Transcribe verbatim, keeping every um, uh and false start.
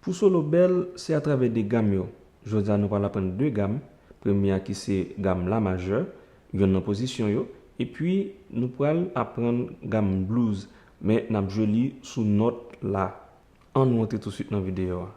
Pou solo bèl, se atravè de gam yo. Jodi a nou pral aprann de gam. Premye a ki se gam la majè, yonn nan pozisyon yo, epi nou pral aprann gam blues, men n ap jwe li sou nòt la. Ann nou antre tousuit nan videyo a.